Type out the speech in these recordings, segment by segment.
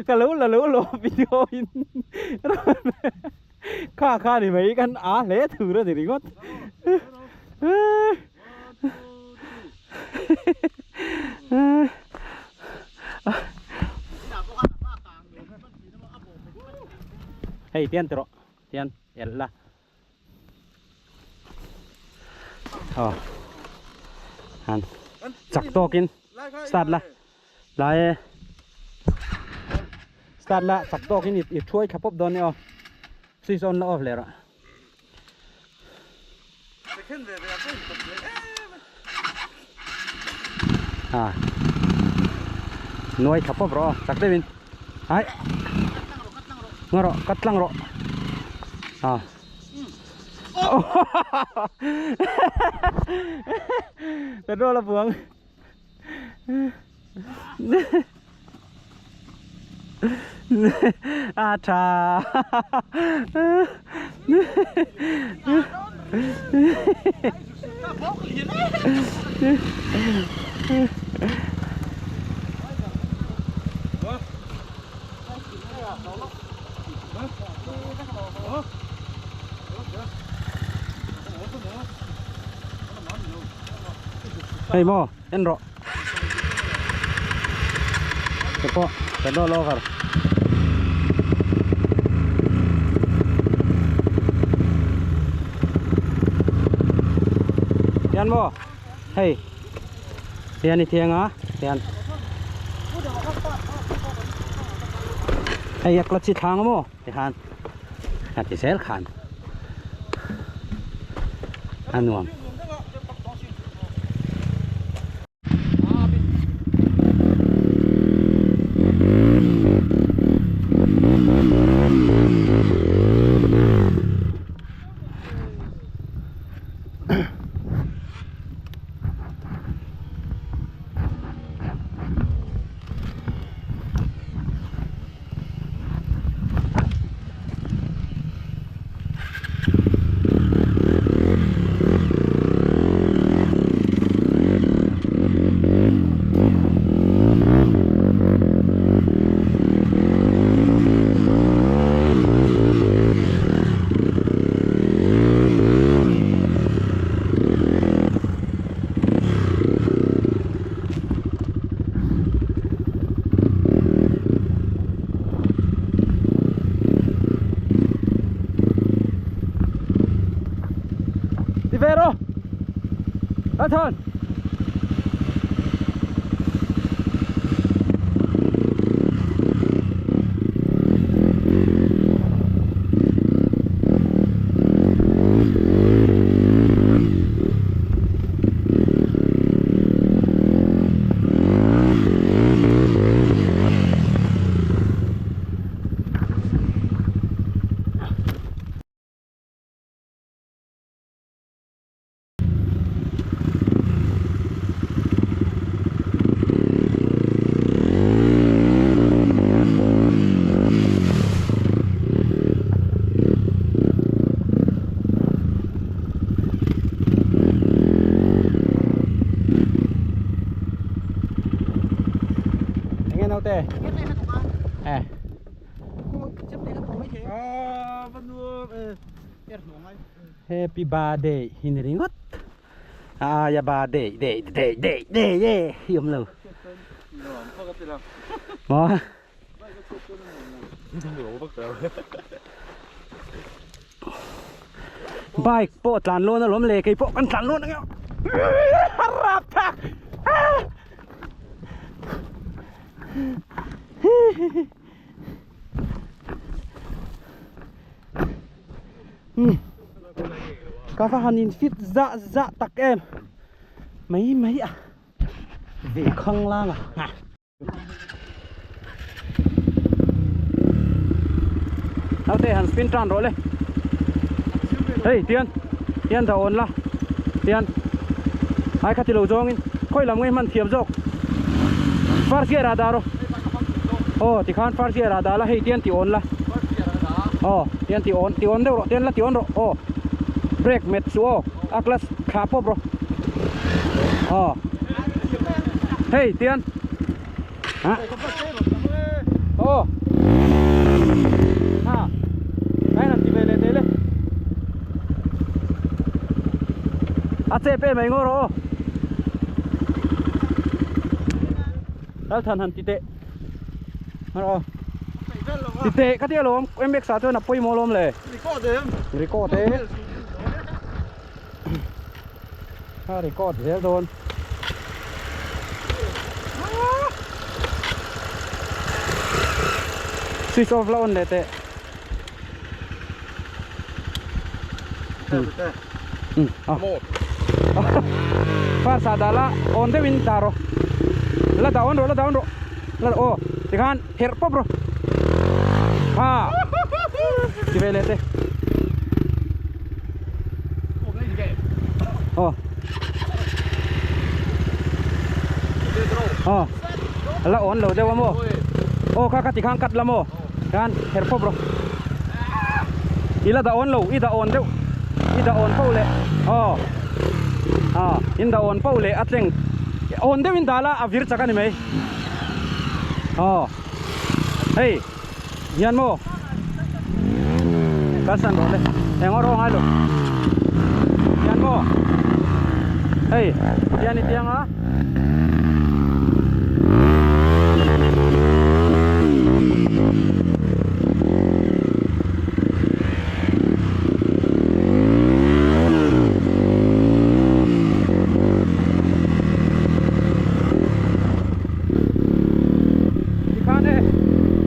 Ka lo la lo lo video in kha kha ni mai kan a hle thur a ni ringawt. Hei tian ti rawh tian elh la. Aw han chak tawkin start la lai e start la chak tawkin i thuai thla pawp dawn nia aw switch on la off leh rawh. À nuai thla pawp rawh aw chak deuhin ai ngaw rawh cut tlang rawh à petrol a buang a tha Hei maw en rawh Ke pawh ka dawl over Hian maw hei hian i thiang a hian hei a clutch hi thlang a maw tikhan a ti zel khan a nuam. Đi về rồi. Ra thôi. Enge naute? Eh. Happy birthday hi ni ringawt aia birthday day day day day day hi awm lo maw bike pawh tlan lawn alawm le kei pawh kan tlan lawn ang rap thak Ka va han in fit zah zah tak em mai mai a ve khang lang a. Naute han spin tan rawh le hei tian tian dah awn la tian ai kha ti lo zawngin khawi lam nge hman thiam zawk first gear ah dah rawh aw tikhan first gear ah dah la hei tian ti awn la aw tian ti awn ti awn deuh rawh tian la ti awn rawh aw brake met chu aw a clutch thlah pawp rawh aw hei tian. Ha? Aw. Ha. Kai nan ti ve leh teh le. A che pe mai ngaw rawh aw. Lalthan han ti teh. Rawh aw. Ti teh ka ti alawm MX ah chuan a pawimawh alawm le. Record em. Record e. A record zel dawn. Switch off la on leh teh. First ah dah la on deuh in dah rawh. La dah on rawh la dah on rawh. La aw tikhan herh pawp rawh. Ha ti ve leh teh. Aw. Aw. La on lo deuh a maw? Aw kha kha tikhan cut la maw? Khan herh pawp rawh. I la dah on lo, i dah on deuh. I dah on poh leh. Aw. Aw, in dah on poh leh a tleng. On deuh in dah la a vir chak a ni mai. Aw. Hei. Hian maw? Kalsan rawh le. Eng aw rawh ngai lo. Hian maw? Hei, hian i tiang a. Tikhan e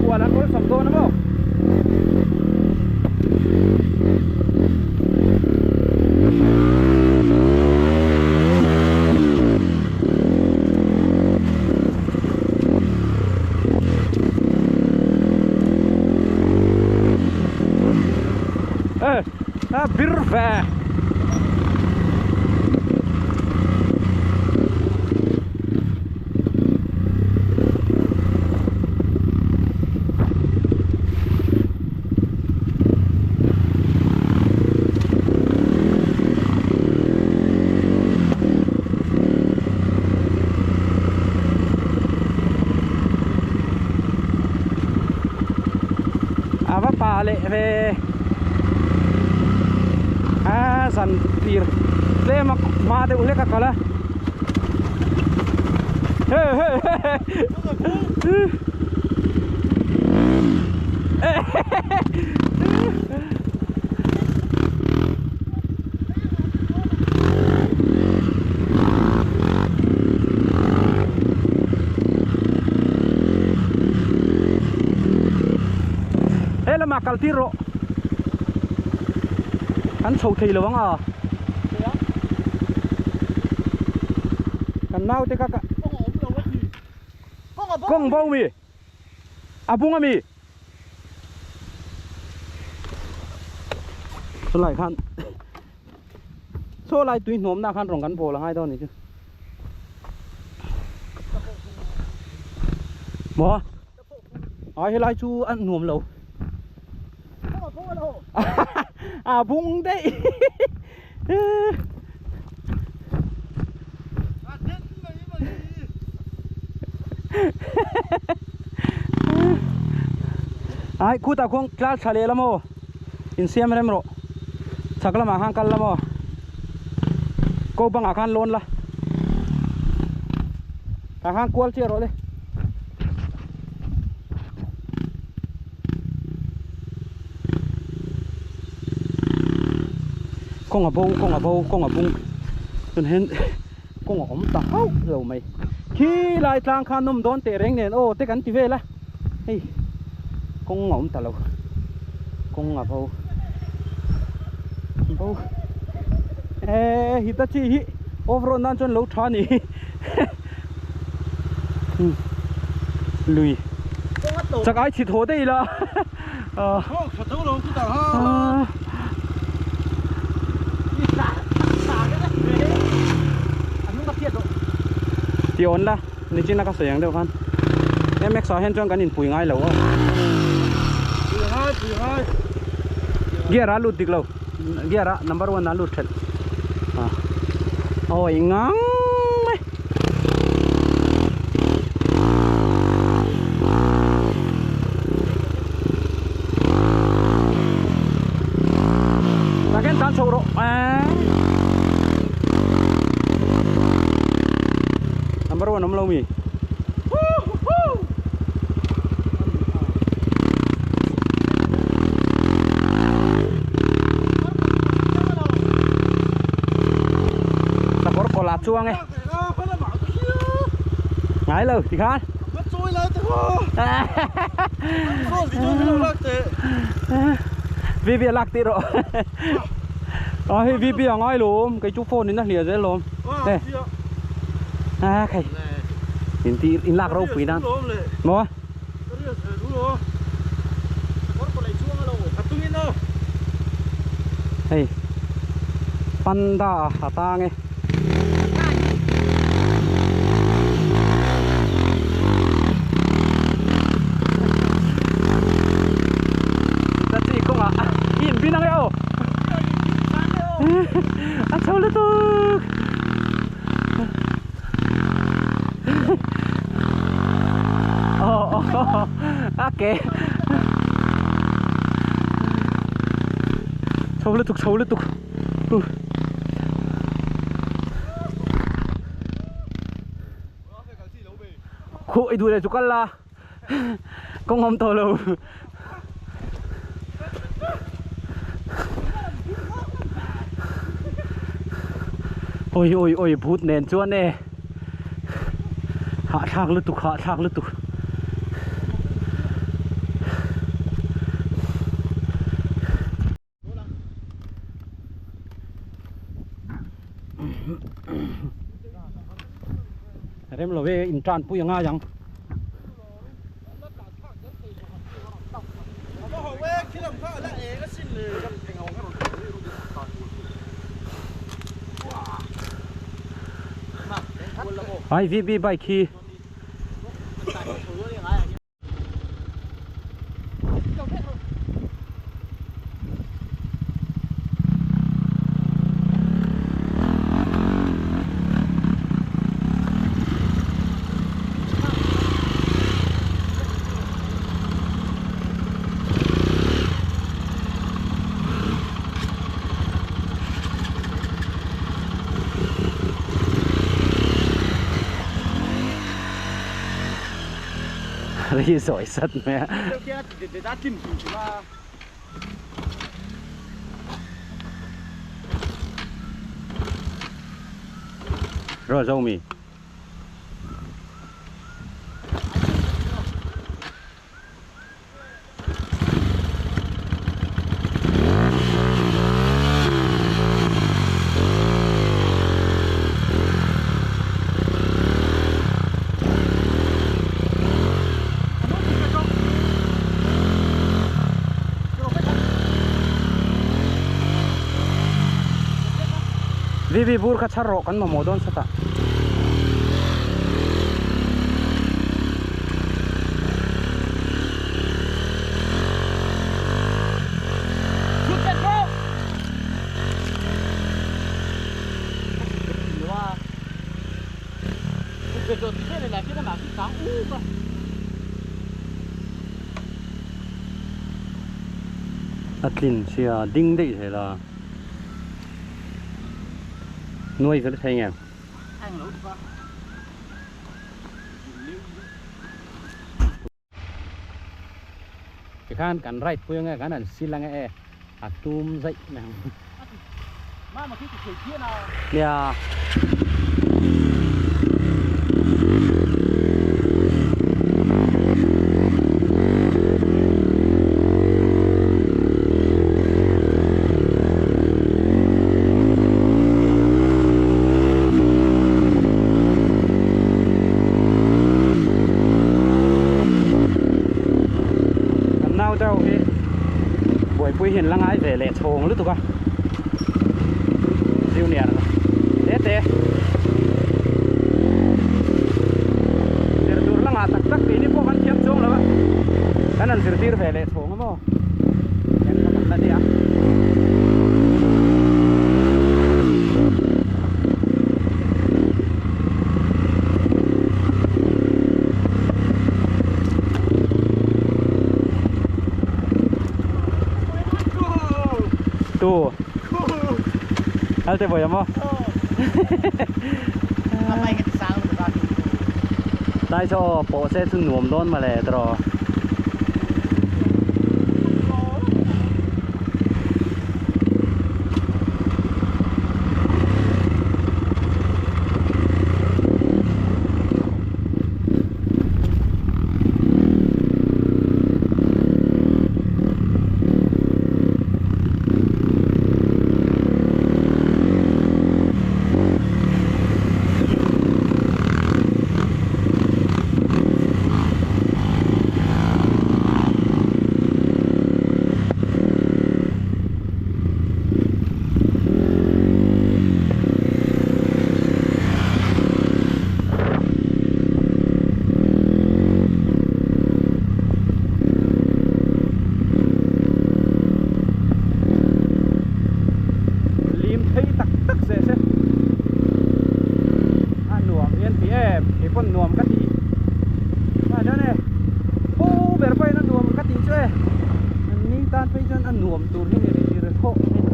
kual an awlsam dawn a maw? Ê, a bir ve. A va pa leh ve a zan tir tlem a hma deuh hlek a kal a. He lamah kal tir rawh kan chho thei lo ang a. Kan naute kha ka kawng bo mi a bung ami chulai khan saw lai tui hnawmna khan rawn kan bawl a ngai dawn ni chu maw ai helai chu a nuam lo a bung daih Ai khutah khuan tlar thla leh la maw insiam rem rawh chhak lamah khan kal la maw ko bangah khan lawn la tah khan kual chiah rawh le. Kawng a bo kawng a bo kawng a bung chuan hian kawng a awm ta hauh lo mai khi lai tlang khan nawm dawn teh reng nen aw te kan ti vel a hei kawng a awm ta lo kawng a bo bo eh hitachi hi off road nan chuan lo tha a ni. Lui chak ai chhit haw daih ila Ti awn la nichin a ka sawi ang deuh khan MX ah hian chuan kan inpui ngai lo aw Gear a lut dik lo gear a number one a lut thelh awi ngang mai. chuang e. Ngai lo ti khan. VB a lak tih rawh. A hei VB a ngai lawm kei chu phone in a hliah zel lawm. Hei. A khai. In ti in lak ropui nan. Maw? Hei panda a tang e. Ta chi kawngah i inbin ang e aw. A chho lutuk. Oh, okay. Chho lutuk, chho lutuk. Khu i duh leh chu kal la. Kawng awm tawh lo. Oi oi oi but nen chuan e hahthlak lutuk hahthlak lutuk Rem lo ve in tan pui a ngai ang. Ai VB bike hi. Ri zawi sat mai a. Ro zo mi. VV bur kha chhar rawh kan mamawh dawn sawtah. A tlin sia ding daih thei la nuai vel thei ngem. Tikhan kan ride pui ange kan han sil ange e a tum zaih mai ang. Nia. Kan nau te ho hi buaipui hian la ngai ve leh chhawng lutuk a junior te te zirtur la ngah tak tak tih ni pawh kan thiam chuang lo a kan han zirtir ve leh chhawng a maw. Tu Alte boy mo. Tai cho po se chu nuam dawn mà le tro. tan phei chuan a nuam tur hi ni ri ri thawh mai a ni.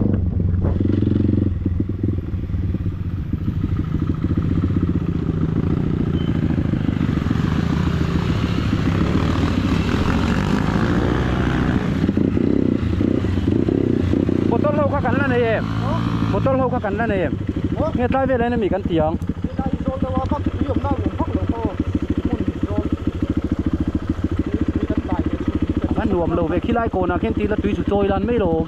Motor ho kha kan la nei em? Motor ho kha kan la nei em? Nge tlai vel en ami kan ti ang? A nuam lo ve khilai kawnah khian tila tui chu chawi lan mai lo awm.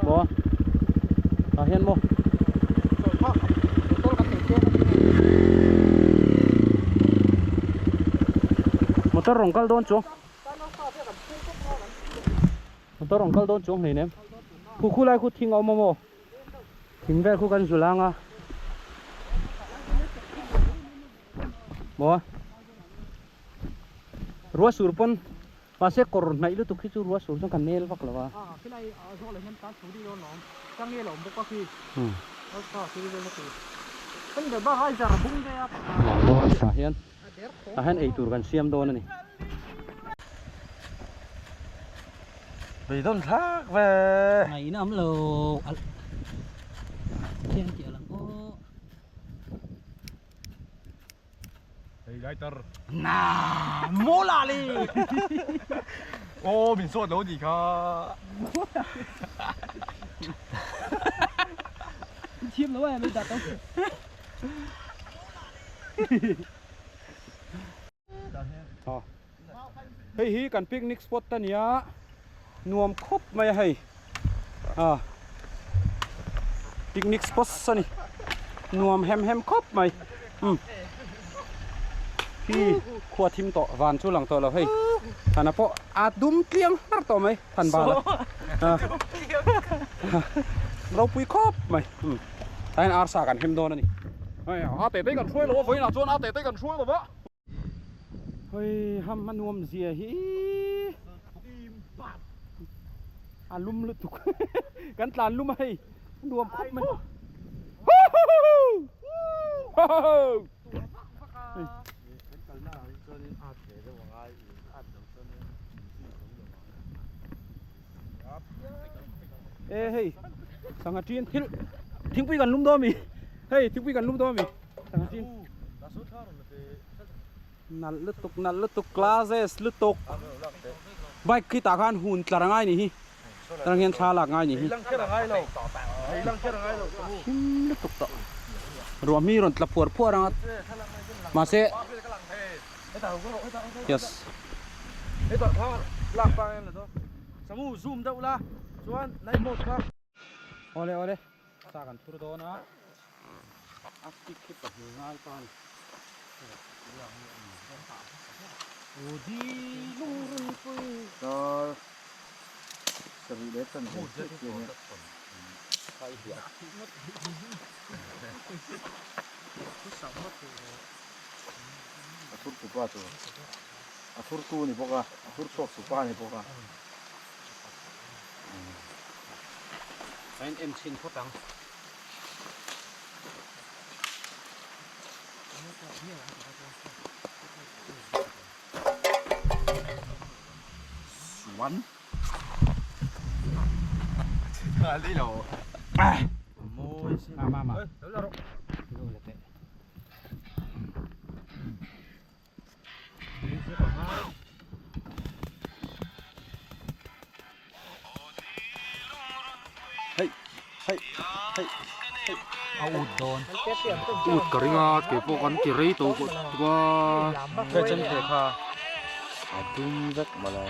Maw? Tah hian maw? Motor rawn kal dawn chuang. Motor rawn kal dawn chuang hleinem. Khu khu lai khu thing a awm a maw? Thing vel khu kan zu lang a. Maw? Rua sur pawn mahse kawr hnaih lutuk hi chu rua sur chuan ka nel vak lo a. Tah hian tah hian eitur kan siam dawn a ni. Beidawn thlak ve. Ngaihna awm lo alh khian tih a lang aw. Hei lighter. Na mola le. Aw min sawt lo ni kha. Thiam lo em dah to. Hei hi kan picnic spot ta nia nuam khawp mai a hei a picnic spot a ni nuam hem hem khawp mai umm khi khua thim tawh van chu lang tawh lo hei thana pawh a dum tliang hlar tawh mai than bal a ropui khawp mai umm tah hian arsa kan hem dawn a ni hei a tete kan hruai lo a vawiinah chuan a tete kan hruai lo va. Hei ham a nuam zia hi a lum lutuk kan tlan lum a hei a nuam khawp mai e hei sangha ṭin thil thingpui kan lum dawn a mi hei thingpui kan lum dawn a mi sangha ṭin. Nalh lutuk nalh lutuk classes lutuk bike khi tah khan hun tlar angai nih hi tah hian thla lak ngai nih hi him lutuk tawh ruah mi rawn tla phuar phuar anga mahse yes awle awle sa kan thur dawn a. A stick khi pahnih ngai ta a ni. Dar sarih leh chan ve chiah chiah nia. A thur tu pa chu a thur tu ni bawk a, a thur chhuak tu pa ni bawk a. A in en chhin phawt ang. Suan. Ma ma. Hei hei hei hei a ut dawn ut ka ring a kei pawh kan ti rei tawh bawk a hei chen thei kha a dum vek mawle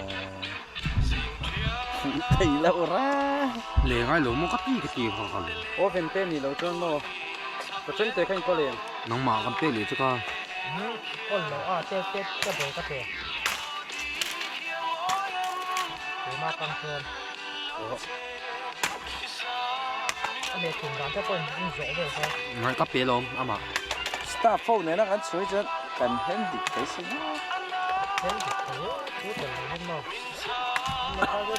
fuh thei loh ra le ngai lo maw ka ti ka ti kha ka lo oven te ni lo chuan maw ka chen te kha in kawl em nangmah kan pek leh chu ka kawl lo a te te ka bel ka pe keimah atang chuan a leh thum dan te pawh in zawh vel kha. Ngai ka pe lawm amah. Staff ho nena kan sawi chuan kan hen dik thei si maw. Hen dik thei e, chu tel lo in maw.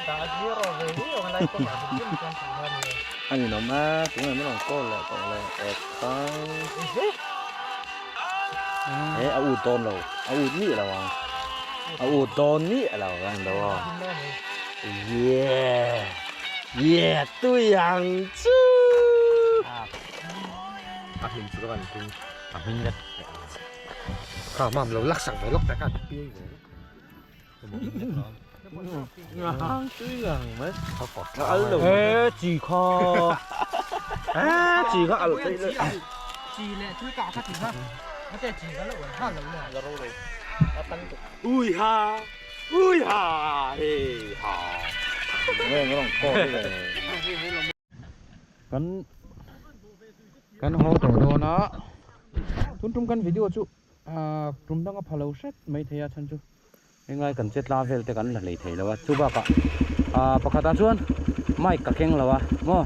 Dah zero ve viau ang lai kawngah hrim hrim chuan tih kha a ni e. A ninawm a, tunge min rawn call leh tawh le ek khai. He a ut dawn lo, a ut miah lo ang. A ut dawn ni a lo kan lo aw. Yeah. Yeah tui ang chu. A hmin chu ka van tum. A hmin vek. Kha mam lo lak sak ve lawk ta ka pi ve. Tui ang mai. Al lo. He chi kha. He chi kha al tei le. Chi le tui ka kha ti ha. Ma te chi ka lo ha lo le. Ui ha. Ui ha. He ha. Nge nge long ko le. Kan kan haw tawh dawn a. Tun tum kan video chu tum danga pha lo hret mai thei a chhan chu. Engai kan che tla vel te kan la hlei thei lo a, chu bakah ah pakhatah chuan mic ka keng lo a maw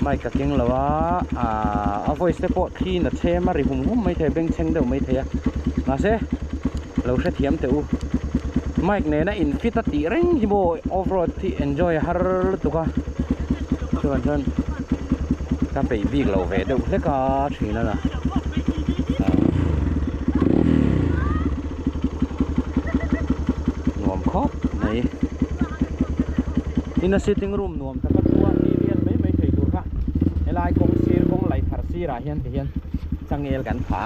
mic ka keng lo a ah a voice te pawh thli na chhem a ri hum hum mai thei a bengchheng deuh mai thei a mahse lo hrethiam teh u mic nena in fit a tih reng hi maw off road hi enjoy a har lutuk a chuan chuan ka peih bik lo ve deuh hlek a thin a na. Nuam khawp mai tin a sitting room nuam taka chua TV en mai mai thei tur kha helai kawng sir kawng laih thar sirah hian ti hian changel kan pha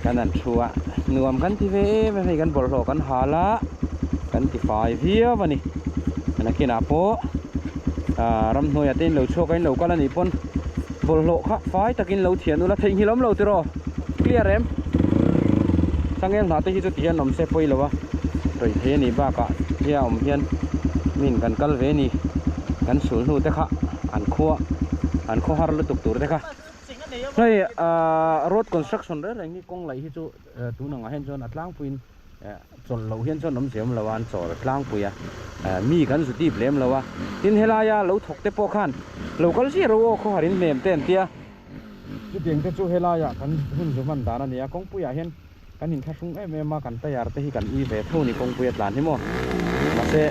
kan han thu a nuam kan ti ve em em hei kan bawlhhlawh kan hal a kan ti fai viau a ni nakinah pawh ah ramhnuaiah te in lo chhuak a in lo kal a nih pawn bawlhhlawh kha fai takin lo thian ula theihnghilh awm lo tiraw clear em changel hnah te hi chu ti hian awm se pawi lo a rawih thei a nih bakah hia awm hian min kan kal ve ni kan sul hnu te kha an khua an khaw har lutuk tur te kha hei ah road construction reng reng hi kawng laih hi chu tun angah hian chuan a tlangpuiin Chawlh loh hian chuan awmzia awm lo a, an chawl tlangpui a, mi kan zu dip lem lo a. Tin helaia lo thawk te pawh khan lo kal ziah ro aw khawhar in hnem te an tia. Chutiang te chu helaia kan hun zu hman dan a ni a, kawngpuiah hian kan inthlahrung em em a, kan tayar te hi kan ui ve tho ni kawngpui a tlan hi maw. Mahse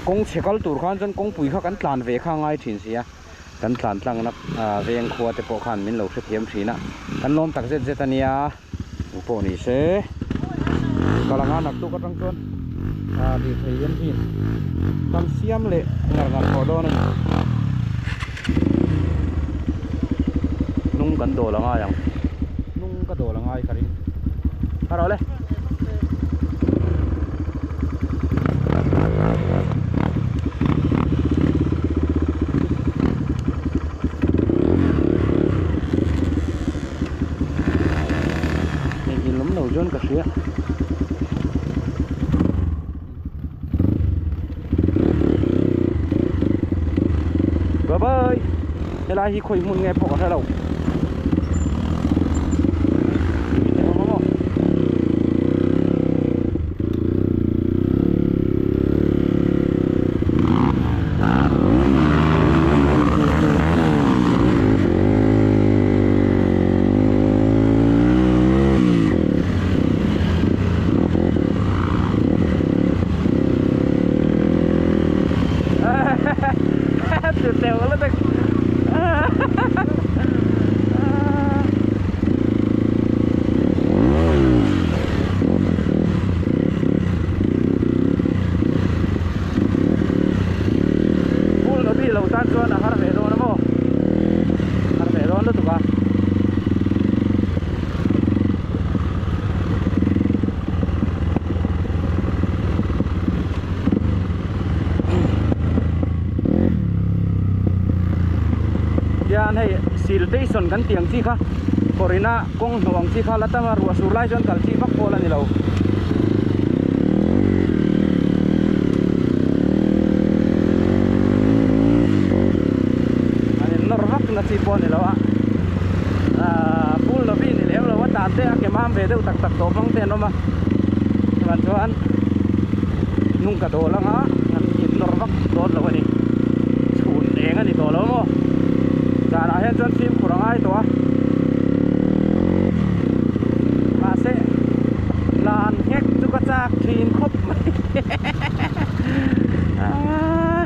kawng chhe kal tur khan chuan kawngpui kha kan tlan ve kha a ngai thin si a, kan tlan tlangna veng khua te pawh khan min lo hrethiam thin a, kan lawm tak zet zet a nia. Eng pawh ni se kal anga naktuk atang chuan ah lirthei engine kan siam leh ngar ngar tawh dawn a ni hnung kan dawl angai ang hnung ka dawl angai ka ring a rawh le. Engin awm lo chuan ka hria. Bye bye. Helai hi khawi hmun nge pawh ka hre lo. Full lobby lo tan chuan a har ve dawn a maw har ve dawn lutuk a. Hian hei siltation kan tih ang chi kha kawrina kawng hnawh ang chi kha la tam a ruah sur lai chuan kal chi vak pawl a ni lo. An in nawr vak na chi pawh a ni lo a ahh pool lobby ni lem lo a tan te a ke mam ve deuh tak tak tawh hmang te an awm a chuan chuan hnung ka dawl anga an in nawr vak dawn lo a ni chhun eng a ni tawh lo maw zanah hian chuan fimkhur a ngai tawh a mahse lan nghek chu ka chak thin khawp mai aaa.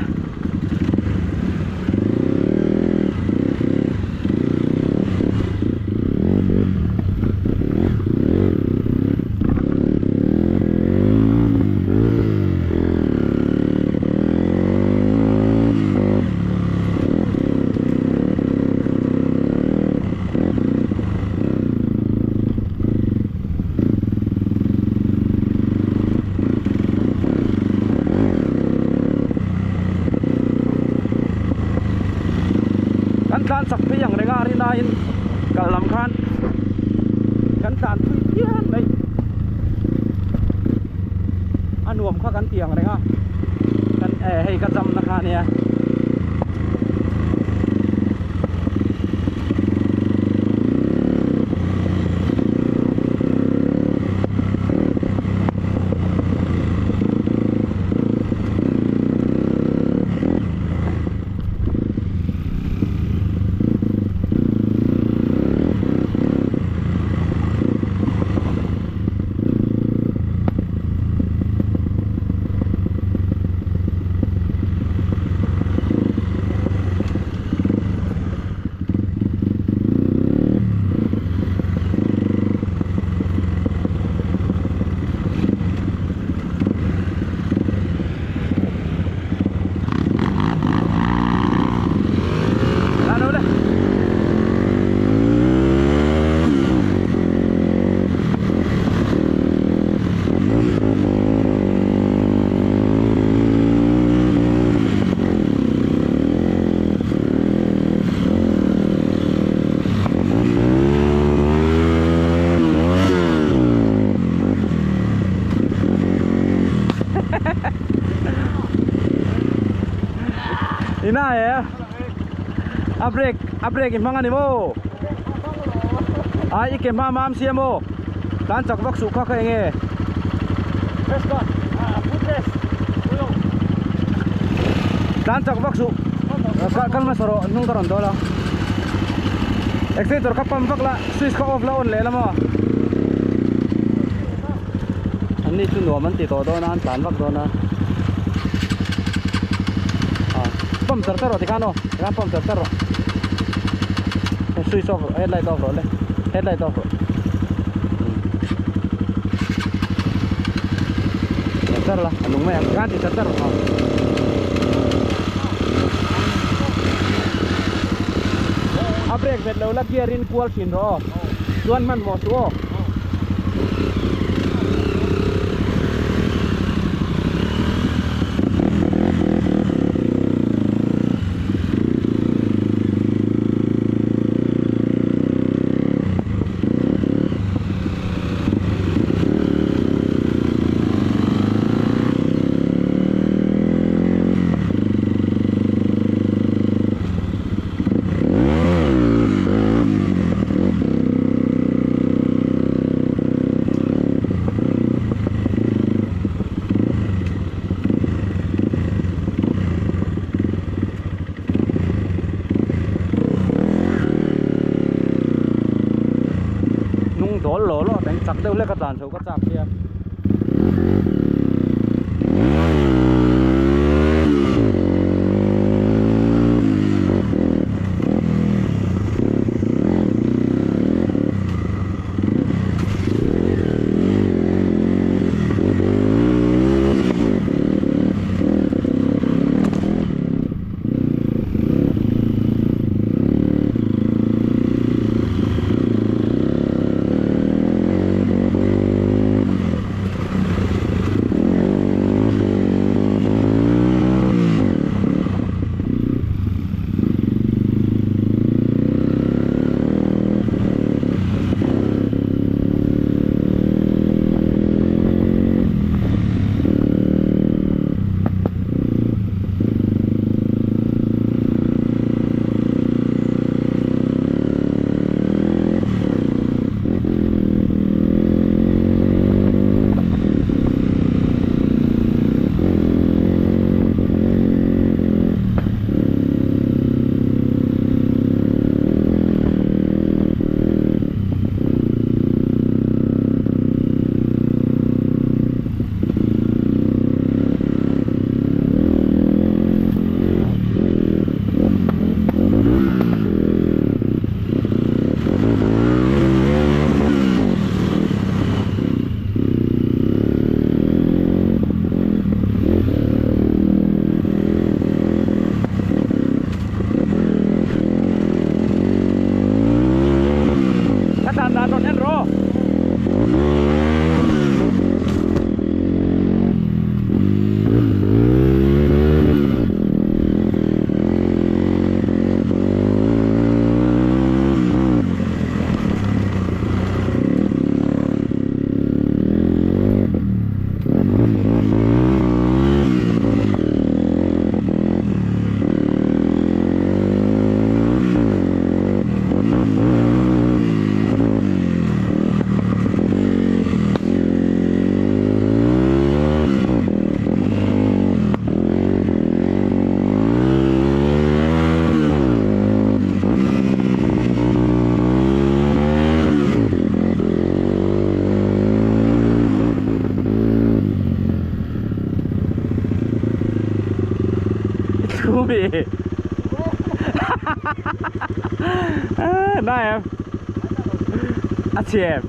kan ti ang reng a kan eh hei ka jump na kha ania. Ina e a brake a brake i hmang a ni maw a i ke hma mam sia maw tlan chak vak suh kha kha eng nge tlan chak vak suh kal hmasa rawh hnung ka rawn dawl a accelerator kha pump vak la switch kha off la on leh la maw an ni chu nuam an ti tawh dawn a an tlan vak dawn a ah pump char char rawh tikhan aw tikhan pump char char rawh switch off rawh headlight off rawh le headlight off rawh char char la a nung mai ang tikhan ti char char rawh aw a brake vet lo la gear in kual thin rawh aw chuan hmanhmawh suh aw. Nung dawl law law teng chak deuh hlek a tlan chho ka chak sia. mi? Na em? A chhe em?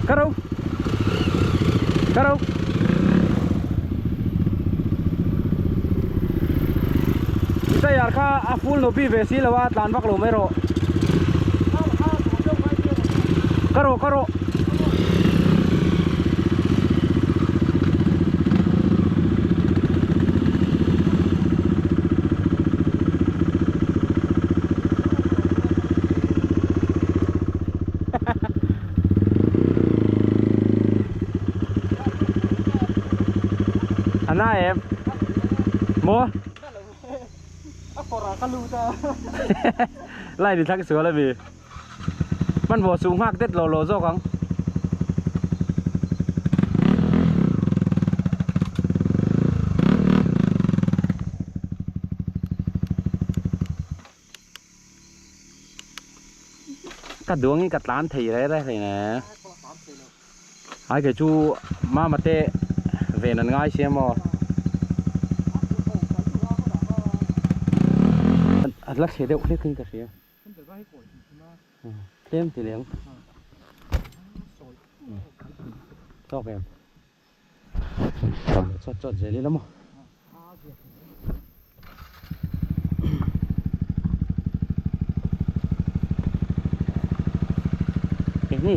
Ka ro. Ka ro. Tayar kha a full no bi ve si lo a tlan vak lo mai rawh. Ka rawh ka rawh. A na em? Maw? A kawrah ka lut a. Line i thlang sual ami. Hmanhmawh suh nghak det law law zawk ang. Ka duangin ka tlan thei reng reng hlei ne. Ai kei chu mama te ven an ngai sia maw. A la thle deuh hlek in ka hria. Tlem ti leng. Tawk em. Chawt chawt zel ila maw. Eng ni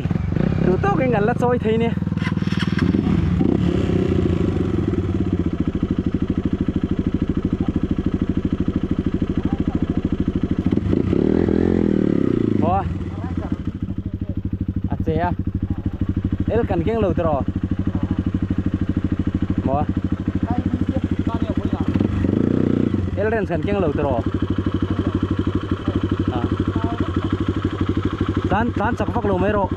duh tawkin kan la chawi thei nia. Aw a che a el kan keng lo tiraw maw. Elrens kan keng lo tiraw a tlan tlan chak vak lo mai rawh.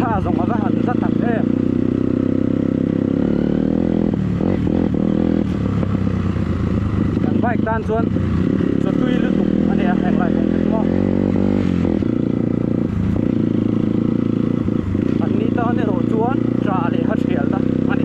Tha zawng a va han za tak em. Kan bike tan chuan chaw tui lutuk a nia heng lai kawng te chu maw. An ni tan erawh chuan tah leh ha thial ta a ni.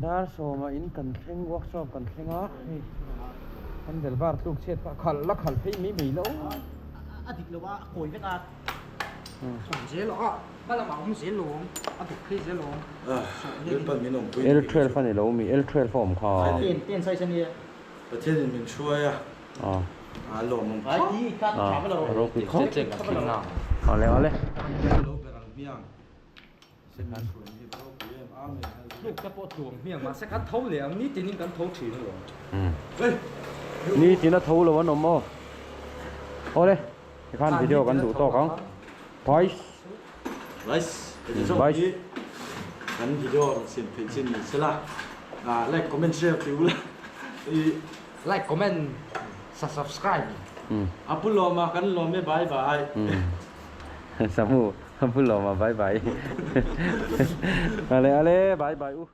Dar sawmah in kan thleng workshop kan thleng a hei handle bar tluk chhiat kha a khalh la khalh phei mai mai lo. A dik lo a, a kawi vek a. Awm zel a, hma lamah awm zel lo awm, a dik phei zel lo awm. L twelve a ni lo mi, L twelve a awm kha. Ten ten size a nia. Pathianin min hruai a, a lawmawm khawp. A ropui khawp. Awle awle. Ni tin a tho lo an awm aw. Awle tikhan video kan duh tawk ang. Price. Rice. Rice. Kan video rawn siam theih chin ni sela. Like comment share ti ula. Like comment subscribe. A pu lawma kan lawm e bye bye. Samu a pu lawma bye bye. Ale ale bye bye u.